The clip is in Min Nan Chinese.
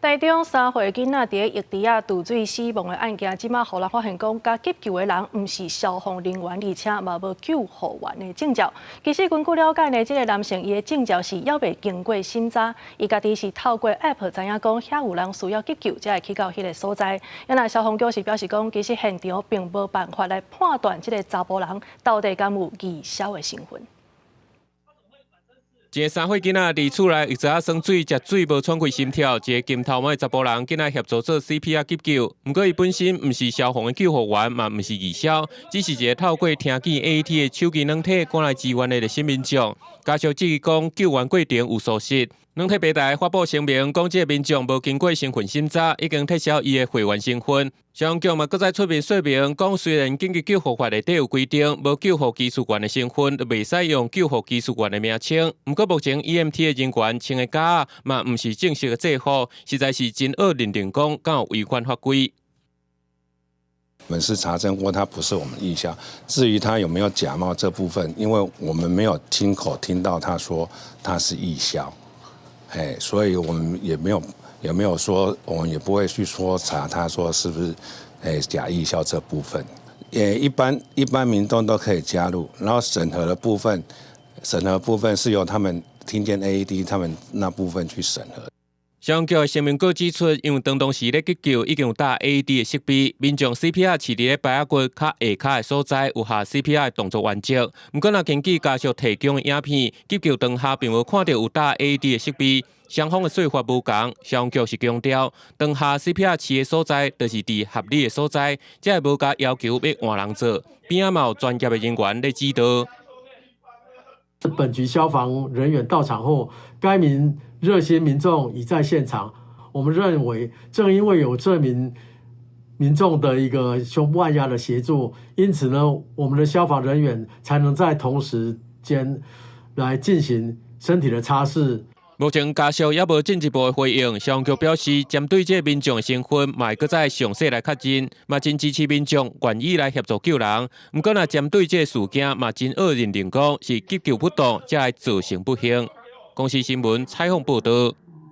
台中3歲囡仔佇咧浴池仔墜水死亡的案件，這馬予人發現講，共急救的人毋是消防人員，而且嘛無救護員的證照。其實根據了解呢，這個男性伊的證照是猶未經過審查，伊家己是透過 App 知影講遐有人需要急救，才會去到彼個所在。啊若消防局是表示講，其實現場並無辦法來判斷這個查埔人到底敢有義消的身份。一個3歲囡仔佇厝內浴池仔耍水，食水無喘氣心跳。一個金頭毛的查埔人緊來協助做 CPR 急救。毋過伊本身毋是消防的救護員，嘛毋是義消，只是一個透過聽見 AED 的手機軟體趕來支援的熱心民眾。家屬質疑講救援過程有疏失。軟體平台發布聲明講，這個民眾無經過身份審查，已經撤銷伊的會員身份。消防局嘛，閣再出面說明，講雖然緊急救護法內底有規定，無救護技術員的身份，就袂使用救護技術員的名稱。毋過目前 EMT 的人員穿的夾仔嘛，毋是正式的制服，實在是真惡認定講敢有違反法規。我們是查證過，他不是我們義消。至於他有沒有假冒這部分，因為我們沒有親口聽到他說他是義消。哎，所以我們也沒有說，我們也不會去說查他說是不是假義消這部分。也一般民眾都可以加入，然後審核的部分，審核部分是由他們聽見 AED 他們那部分去審核。消防局的聲明閣指出，因為當時咧急救已經有打 AED 的設備，民眾 CPR 飼佇咧排仔骨較下跤的所在有下 CPR 的動作原則。毋過，若根據家屬提供的影片，急救當下並無看著有打 AED 的設備，雙方的說法無仝。消防局是強調，當下 CPR 飼的所在就是佇合理的所在，才會無共要求欲換人做，邊仔嘛有專業的人員咧指導。本局消防人員到場後，該名熱心民眾已在現場。我們認為，正因為有這名民眾的一個胸部按壓的協助，因此呢，我們的消防人員才能在同時間來進行身體的擦拭。目前家屬猶無進一步的回應，消防局表示，針對這個民眾的身份，嘛會閣再詳細來確認，嘛真支持民眾願意來協助救人。毋過，若針對這個事件，嘛真惡認定講是急救不當，才會造成不幸。公視新聞採訪報導。